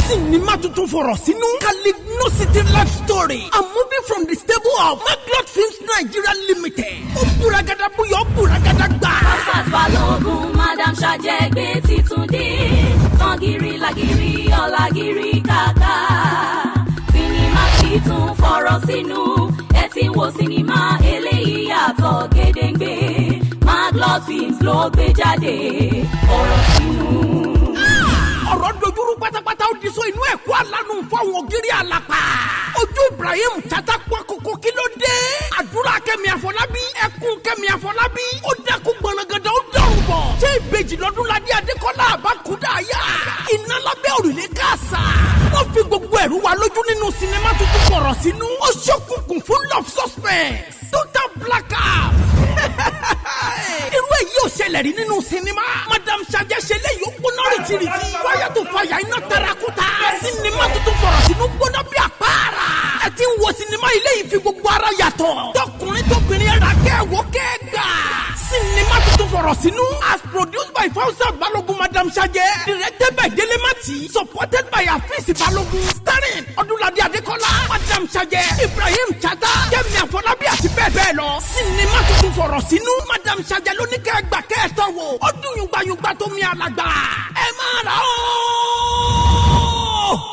Sinimá tuntun fọ̀rọ̀ sínú. Calignosity Life Story. A movie from the stable of Maglot Films Nigeria Limited. Ó búragàdà búyọ̀ búragàdà gbà. Fausat Balógun, Madam Sajẹ gbé titun dé. Tangiri lagiri ọ̀làgìrì kàkà. Sinimá titun fọ̀rọ̀ sínú. Ẹ ti ń wo sinimá eléyìí yàtọ̀ gédéǹgbé. Maglot Films ló gbé jáde. Fọ̀rọ̀ sínú. Ọ̀rọ̀ dojúrú pátápátá, ó di so inú ẹ̀kọ́ alánú fáwọn ògiri àlàpà. Ojú Ibrahim Chata pọ́n kókó, kí ló dé? Àdúrà Kẹ́mi Àfọlábí, ẹkún Kẹ́mi Àfọlábí, ó dẹ́kun gbọ̀nàgàdà, ó dọ̀rùn bọ̀. Ṣé ìbejì lọ́dúnladé Adékọ́lá àbákúdà yá? Iná lábẹ́ òrùlé káàsà. Wọ́n fi gbogbo ẹ̀rú wa lójú nínú sinimá tuntun fọ̀rọ̀ sínú. Ó ṣókùnkùn fún love suspense. Total blackout. Irú èyí ò ṣẹlẹ̀ rí nínú sinimá. Madam Sajẹ ṣe léyìí, ó gbóná rìtìrìtì. Fire to fire, iná tarakuta. Sinimá tuntun fọ̀rọ̀ sínú gbóná bí àpáàrà. Ẹ ti ń wo sinimá ilé yìí fi gbogbo ara yàtọ̀. Tọkùnrin tóbìnrin, ẹ̀rà kẹ́wò kẹ́gbà. Sinimá tuntun fọ̀rọ̀ sínú. As produced by Fausat Balogun, Madam Sajẹ. Directed by Dele Mati. Supported by Afeez Balogun. Starring Ọdúnladé Adékọ́lá, Madam Sajẹ, Ibrahim Chata, Kẹ́mi Àfọlábí àti bẹ́ẹ̀ bẹ́ẹ̀ lọ. Sinimá tuntun fọ̀rọ̀ sínú. Madam Sajẹ ló ní kẹ́ gbà kẹ́ ẹ̀ tọ́ wò. Ó dùn yùngbàyùngbà tó mi àlàgbà. Ẹ máa rà ó.